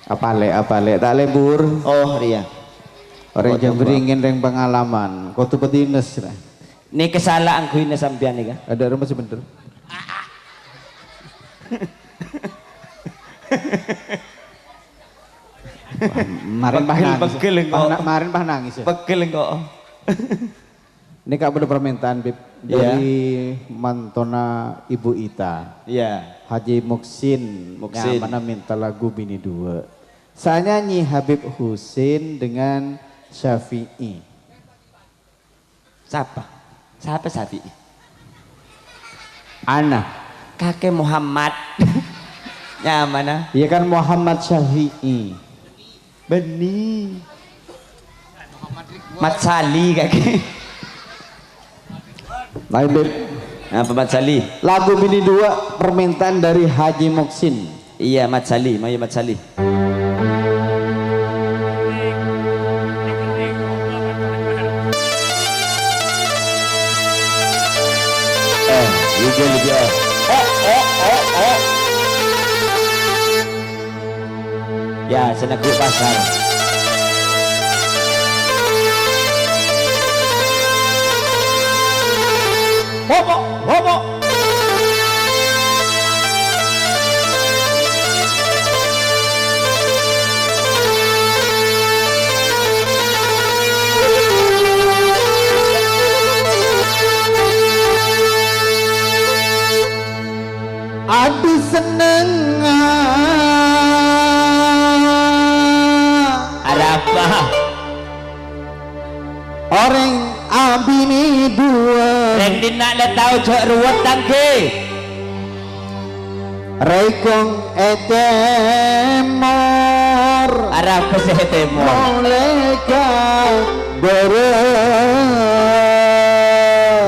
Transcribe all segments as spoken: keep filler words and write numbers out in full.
Apalè', apalè', ta' lèbur. Oh, rèya. Orèng Kodhu Jambringin rèng pangalaman, kodhu pedines, ra. Nèka sala angghuina sampèyan nèka. Adâ' roma sè bhendher. Wah, marèn pas Pegel, nangis. Pegel engko'. Pas na-, marèn pas nangis, ya. Pegel engko'. Ini, Kak, ada permintaan, Bib. Iya. Dari mantona Ibu Ita. Iya. Haji Muksin. Muksin. Nyamana minta lagu Bini Dua. Saya nyanyi Habib Husin dengan Syafi'i. Sapa? Sapa Syafi'i? Ana. Kakè Muhammad. Nyamana? Iya kan Muhammad Syafi'i. Bânnè. Mat Sali, kakè. Lain, Bib. Apa Mat Sali? Lagu Bini Dua, permintaan dari Haji Muksin. Iya, Mat Sali, mayu Mat Sali. Eh, iya, iya. Oh, oh, oh, oh. Ya, sè neggu' pasar. Hopo, hopo. Adu sennengnga. Arapa? Orèng abinè dua. Rèng dinna' la tao jhâ' ruwet, tangghi. Rèkong è tèmor. Arapa sè è tèmor? Molè ka bârâ.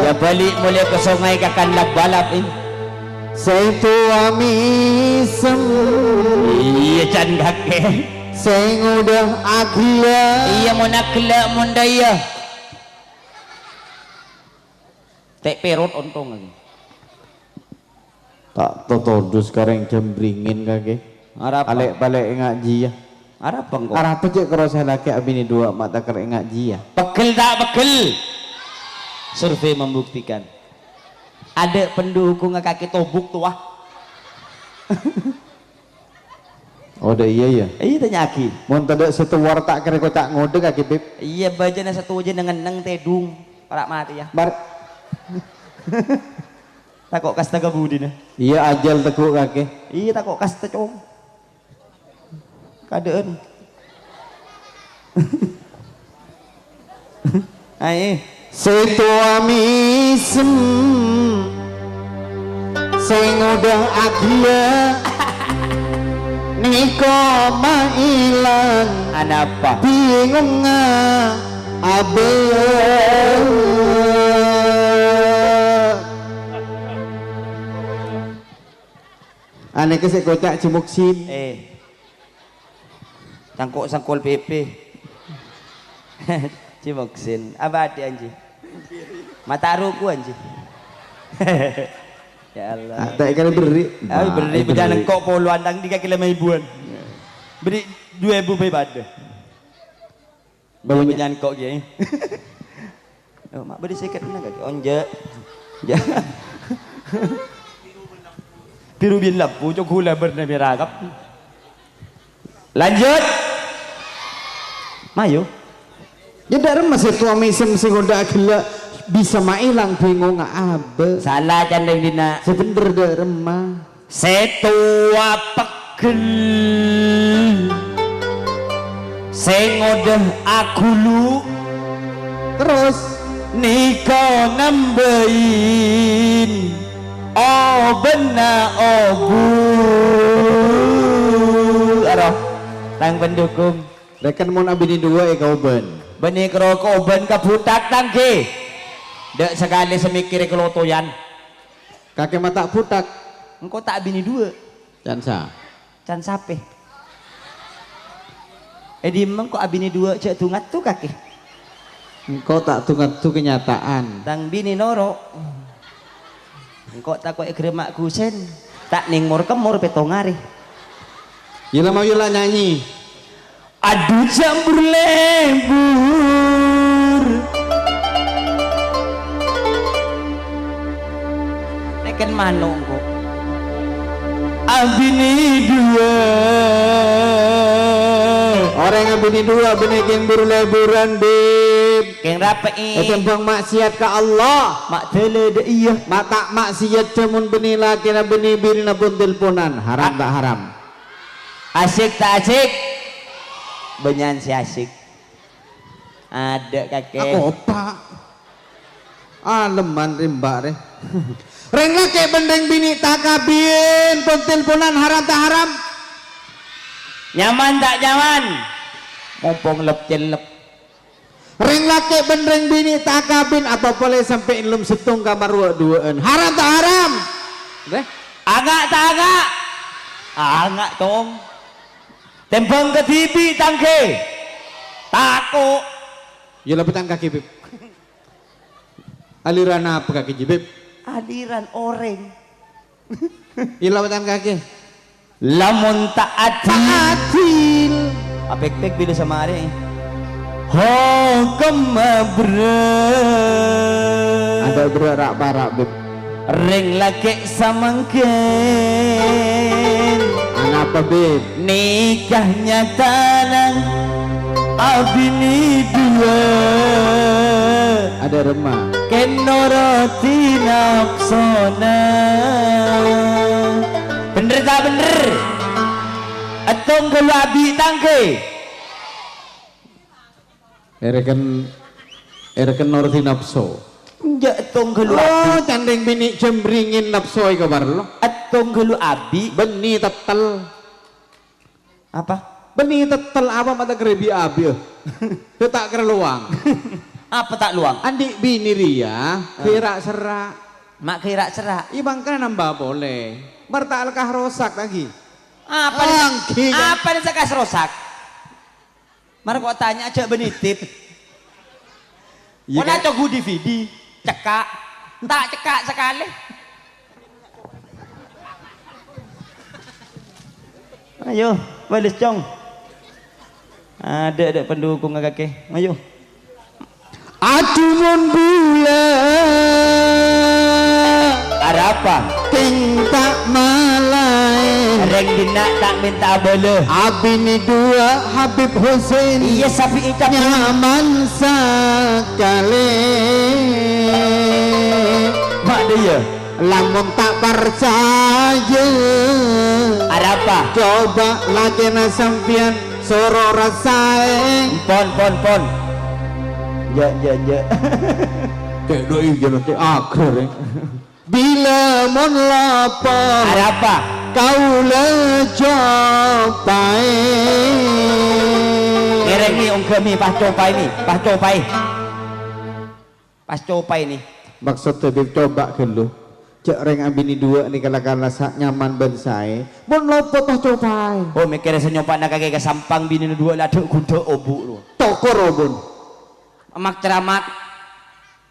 Ya, bâli' molè ka songay kakan lap-balap, eh. Sè towa mèsem. Iyâ, can kakè. Sè ngodâ aghellâ'. Iyâ, mon aghellâ', mon dâ' iyâ. Tè' pèrot ontong lagi. Ta' totodus ka rèng Jambringin, kakè. Arapa? Palè'-palè' ngajhiyâ. Arapa engko'? Arapa cè' karo sè lakè abinè dua ma' ta' kèra ngajhiyâ. Pegel ta' pegel? Survei membuktikan. Adâ' pendhukungnga kakè tobuk towa. Oh, dâ' iyâ, yâ? Iyâ, tanya'aghi. Mon tadâ' sè towa ta' kèra koca' ngodâ kakè, Bib. Iyâ, bâjâna sè towa jâ neng-enneng tèdung. Para' matè, yâ. Mar- Tako' kasta ka budina. Iyâ, ajhâl teggu' kakè. Iyâ, tako' kasta, Cong. Kadâ'ân. Aè. Sè towa mèsem, sè ngodâ aghellâ', nèko maèlang. Anapa? Bingongnga abâ. Anèka sè koca' Jimuksin. Eh. Cangko' sangkol pèpè. Jimuksin. Abâdhi, anji. Mata ruku, anji. Ya Allah. Ah, ta' kèra berri'. Ah, berri', bâjâ nèko' polowan tang dika kilo mèbuan. Berri' dua èbu bhâi padâ. Bâlâ nyangko', Kèyaè. Oh, ma' bâdâ sèket mennang, Kèyaè. Oh, enjâ'. Enjâ'. Biru bin lampu, cok ghulâ bârna mèra, kap. Lanjut. Mayu. Yâ, dâ' remma sè towa mèsem sè ngodâ aghellâ' bisa maèlang bingongnga abâ. Sala can rèng dinna'. Sè bhendher dâ' remma. Sè towa pegghel, sè ngodâ aghulu', terros nèka nambâi obânna obu. Aro, tang pendukung. Rèken mon abinè dua èkaobân. Bânnè karo kaobân ka butak tangghâ. Dâ' sakalè sè mèkkèrè kalotoyan. Kakè ma' ta' butak. Engko' ta' abinè dua. Can sa. Can sapè? È dimma engko' abinè dua jhâ' du-ngaddu kakè? Engko' ta' du-ngaddu kenyataan. Tang binè noro'. Engko' tako' èghârâmma' ghusen. Ta' nèng mor-kemmor pètto arè. Yella mau yella nyanyi. Adu campur lebur. Neken mano engko'. Abine dua. Orèng abine dua bânnè kèng buru leburan, Bib. Kèng rape'i. Ètèmbhâng maksiat ka Allah. Ma' dâlâ dâ' iyâ. Ma' ta' maksiat, jhâ' mon bânnè lakèna bânnè binèna pon telponan. Haram ta' haram? Asyik ta' asyik? Bânnya'an sè asyik. Adâ' kakè. Akopa'. Aleman rimba' rè. Rèng lakè' bân rèng binè' ta' kabin, pon telponan haram ta' haram? Nyaman ta' nyaman? Mompong lep-cellep. Rèng lakè' bân rèng binè' ta' kabin, apa polè sampè' enlem settong kamar wa-, duwâ'ân. Haram ta' haram? Deh. Anga' ta' anga'? Anga', Tong. Tèmbhâng kadhibi', Tangke. Tako'. Yâ, lapètan kakè, Bib. Aliran apa kakè, Bib? Aliran orèng. Yâ, lapètan kakè. Lamon ta' adil. Ta' adil. Apèk-pèk bilâ samarè. Hokomma berrâ'. Adâ' berrâ' ra'-para', Bib. Rèng lakè' samangkèn. Anapa, Bib? Nikah nyatana abinè duwâ'. Adâ' remma. Kèng norodi napsona. Bhendher ta' bhendher? Ètong ghâllu abi' Tangke. Èrèken, èrèken norodi napso. Enjâ' ètong ghâllu abi'. Oh, can rèng binè' jhâmbringèn napso èko parlo. Ètong ghâllu abi'. Bânnè tettel. Apa? Bânnè tettel apa ma' ta' kèra bi' abi', eh. Dâ' ta' kèra lowang. Apa ta' lowang? Andi' binè rèya, eh, kèra serra'. Ma' kèra serra'. Iyâ, mangkana nambâ polè. Mar ta' lekkas rosak lagi. Apa nè-, apa nè lekkas rosak? Mara ko' tanya aja' bânnè tip. Iyâ, kan? Toko D V D, cekka'. Ta' cekka' sakalè. Ayo, bâles, Cong. Adâ', adâ' pendukung kakè. Ayo. Adu mon bulâ. Arapa? Kèng ta' malaè. Rèng dinna' ta' mènta abâlâ. Abinè duwâ' Habib Husain. Iyâ, sapi'i cabut. Nyaman sakalè. Ma' dâ' iyâ. Lamon ta' parcajâ. Arapa? Coba lakèna sampèyan. Soro rasaè. Pon, pon, pon. Jâ', jâ', jâ'. Cè' doi jâ' nanti aghâr, eh. Bilâ mon lapar. Arapa? Kaulâ copaè. Ngèrèng mi, ongghâ mi, pas copaè mi, pas copaè. Pas copaè nè. Maksodda, Bib, coba ghâllu. Jâ' rèng abinè duwâ' nèka la-, kala sa-, nyaman bân saè. Mon lopot, pas copaè. Oh, mèkkèrè sè nyopa'na kakè ka sampang binèna duwâ' la dâ'-gundâ' obu' rowa. Tokor obun. Amak ceramat.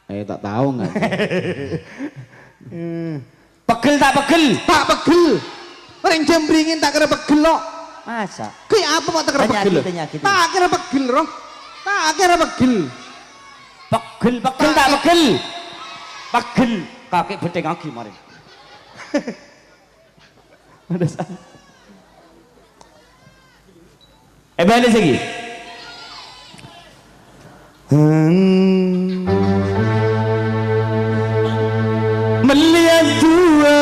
Eh, ta' tao, ngan. Eh. Pegghel ta' pegghel? Ta' pegghel. Orèng jambringin ta' kèra pegghel, lo. Masa? Kè apa ma' ta' kèra pegghel? Penyakit, penyakit. Ta' kèra pegghel, ro. Ta' kèra pegghel. Pegghel, pegghel ta' pegghel? Pegghel. Kakè bhentengngaghi marè. Ada sa-, Eh, bâli sègi. Hmm. Mellèya duwâ'.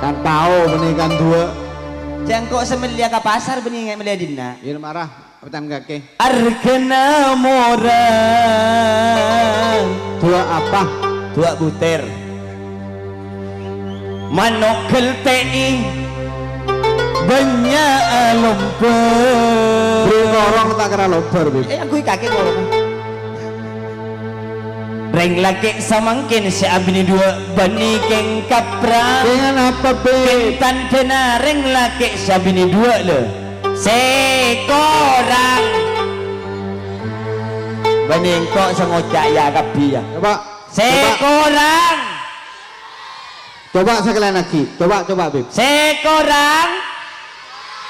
Kan tao bânnè kan duwâ'. Jâ' engko' sè mellèya ka pasar bânnè ngè' mellèya dinna'. Iyâ, marah. Apa tan kakè? Arghâna mora. Duwâ' apa? Duwâ' butèr. Mano' ghâltè'è bânnya' lomba. Bri korong ta' kèra lomba, Bib. Eh, angghuy kakè korong. Rèng lakè' samangkèn sè abinè duwâ' bânnè kèng kapra. Dengan apa, Bib? Kèng tandhâna rèng lakè' sè abinè duwâ', lè. Sè korang. Bânnè engko' sè ngoca' ya kabbhi ya. Coba. Sè korang. Coba sakalèyan aghi. Coba, coba, Bib. Sè korang.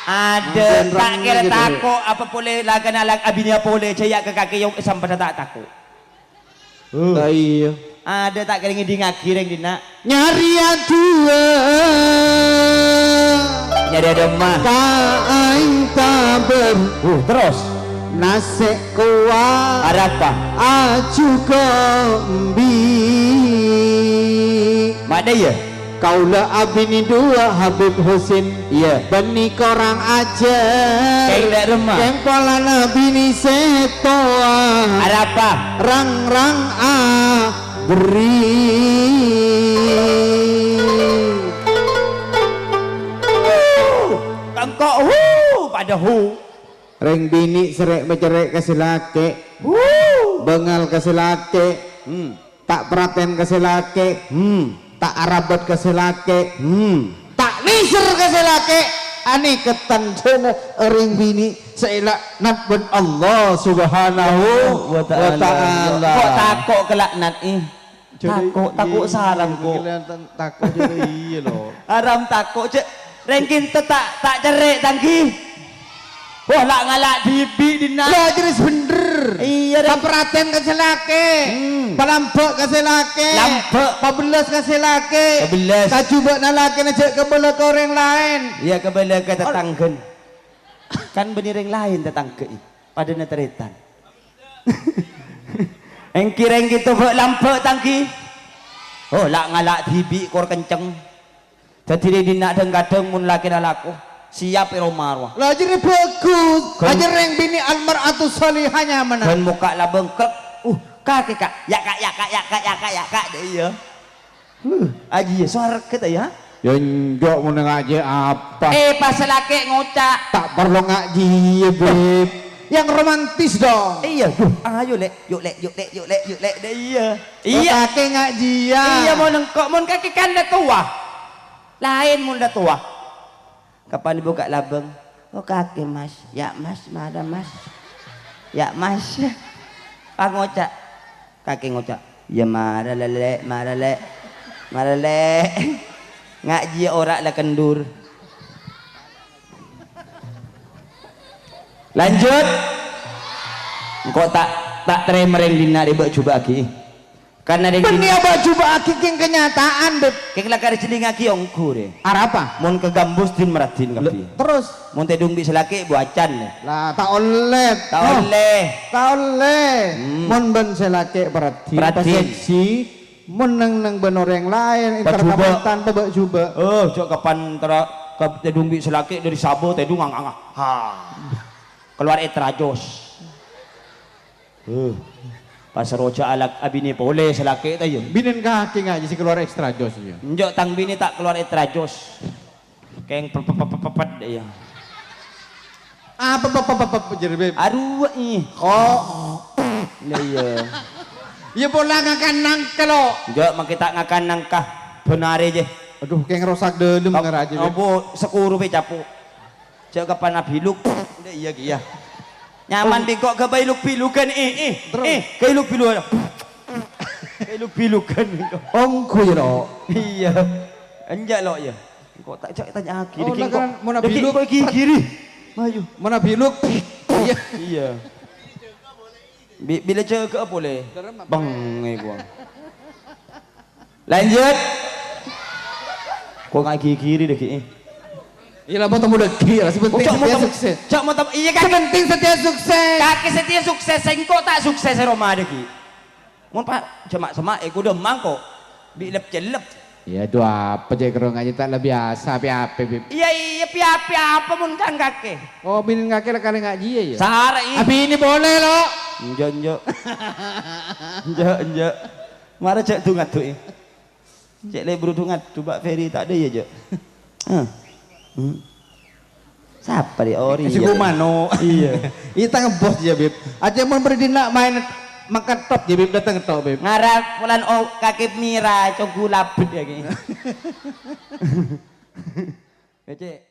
Adâ', ta' kèra tako', apa polè lakèna lak-, abinèa polè, jâ' yâ ka kakè yong, sampèyan ta' tako'. Huh. Ta' iyâ. Adâ' ta' kèra ngèdingngaghi rèng dinna'. Nyarè adhua. Nyarè adhua. Ka aèng tabâr. Uh, terros? Nasè' kowat. Arapa? Aju kombi. Ma'dâ iyâ? Kaulâ abinè duwâ' Habib Husin. Iyâ. Bânnè korang ajhâr. Kèng dâ' remma. Kèng polana binè sèttowa. Arapa? Rang-rang aberri'. Tengko', hu, padâ hu. Rèng binè' serrè' macerrè' ka sè lakè'. Hu. Bângal ka sè lakè'. Hmm. Ta' parhatèn ka sè lakè'. Hmm. Ta' arabât ka sè lakè'. Hmm. Ta' nèser ka sè lakè'. Anèka tandhâna orèng binè' sè èla'nat bân Allah Subhanahu wa Ta'ala. Kok tako' kala'nat, eh? Tako', tako' iyâ, sareng, kok. Tako' jârèya iyâ, lo. Haram tako', cè'. Rèng kènto ta', ta' cerrè', Tanggi. Wah, la' ngala' dhibi' dinna'. Lah, jelas bhender. Iyâ, rèng. Paparhatèn ka sè lakè'. Hmm. Palambâ' ka sè lakè'. Lambâ'. Pabellâs ka sè lakè'. Pabellâs. Kajhubâ'na lakèna jhâ' kabâlâ ka orèng laèn. Iyâ, kabâlâ ka tatangghâna. Kan bânnè rèng laèn tatangghâ, i. Padâna tarètan. Ènggi rèng kènto bâ' lambâ', Tanggi. Oh, la' ngala' dhibi' kor kenceng. Dhâddhi rèng dinna' dhâng-kadhâng mon lakèna lako, siap è roma rowa. Lah, jârèya bhâghus. Kan ajâr rèng binè' al-mar'atu shalihah nyamana. Ghân mokka' labâng, krek. Uh, kakè, Ka'. Ya', Ka', ya', Ka', ya', Ka', ya', Ka', ya', Ka'. Dâ' iyâ. Huh, ajiyâ, sowarghâ ta' iyâ? Ya, enjâ', mon ngajhi apa? Eh, pas lakè' ngoca'. Ta' parlo ngajhiyâ, Bib. Yang romantis dong. Iyâ, duh, ayo, Lè'. Yu', Lè', yu', Lè', yu', Lè', yu', Lè', yu', Lè'. Dâ' iyâ. Iyâ. Oh, kakè ngajhiyâ. Iyâ, mon engko', mon kakè kan la towa. Laèn mon la towa. Kapan èbuka' labâng? Oh, kakè, Mas. Ya', Mas, mara, Mas. Ya', Mas. Pas ngoca'. Kakè ngoca', "Iyâ, mara, Lè', mara, Lè'. Mara, Lè'." Ngajhiyâ ora la kendur. Lanjut. Engko' ta', ta' tarèma rèng dinna' rè bâ' jhubâ'aghi. Karna rèng dinna' bâ' jhubâ'aghi kèng kenyataan, Bib. Kèng la karè jhellingngaghi ongghu rè. Arapa? Mon ka gambus din maraddhin kabbhi. Terros? Mon tèdung bi' sè lakè' buacan, lè. Lah, ta' ollè. Ta' ollè. Ta' ollè. Hmm. Mon bân sè lakè' paraddhin, paseksi, mon neng-neng bân orèng laèn, entar kapan tanpa bâ' jhubâ'. Oh, jhâ' kapan tèdung bi' sè lakè' dâri sabâ tèdung ang-anga. Ha. Keluar ètrajos. Huh. Pas roja alak abinè polè sè lakè' ta' iyâ? Binèn kakè ngajhi sè keluar ètrajos iyâ. Enjâ' tang binè ta' keluar ètrajos. Kèng pepet, pepet, pepet, iyâ. Apa, apa, apa, apa, jârèya, Bib? Aduh, ih. Oh. Lah iyâ. Iyâ pola ngakan nangka, lo. Enjâ', mangkè ta' ngakan nangka. Bhânarè, jè. Aduh, kèng rosak dâlem ngara, jè, Bib. Apa sekuru pe capo'. Jhâ' kapan abiluk. Ndak iyâ kèya. Nyaman bi' engko' ghâbây luk-bilughân, eh, eh, eh, ghâbây luk-bilughân. Ghâbây luk-bilughân engko'. Ongghu, yâ, Lo'? Iyâ. Enjâ', Lo', yâ. Engko' ta' jhâ' tanya'aghi. Oh, dâggi' engko', mon dâggi' abiluk engko' ghi-ghiri. Ayo. Mon abiluk. Iyâ. Iyâ. Bi-, bilâ jâgâ'â polè. Bengngè, ghuwâ. Lanjut. Kok ngghi-ghiri dâggi', eh? Iyâ, la, mau temu dâggi', la. Sè pentèng satèya sukses. Cok, mau tem-, iyâ, Kak. Sè pentèng satèya sukses. Kakè satèya sukses, sèngko' ta' sukses è roma dâggi'. Mon pa-, jhâ' ma'-semma', eh, kodhu mangko. Bi' lep-cellep. Iyâ, dhu apa jhâ' karo ngajhi ta' la biyasa, pi-api, Bib. Iyâ, iyâ, pi-api apa mon kan kakè? Oh, binèn kakè la kalè ngajhi, iyâ? Sarè, iyâ. Abinè polè, Lo'. Enjâ', enjâ'. Enjâ', enjâ'. Mara jhâ' du-ngaddu'i. Cè' lebur du-ngaddu, Pak Ferry ta' dâ' iyâ, jhâ'. Hah? Hmm. Sapa dhi' ori? Sè iyâ. Kumano. Iyâ. Iyâ, tang bos iyâ, Bib. Ajjhâ' mon bâri' dinna' maèn mangkat tok iyâ, Bib, dâteng tok, Bib. Ngara polan o-, kakè mèra, coggu labet iyâ, kè. Kècè'.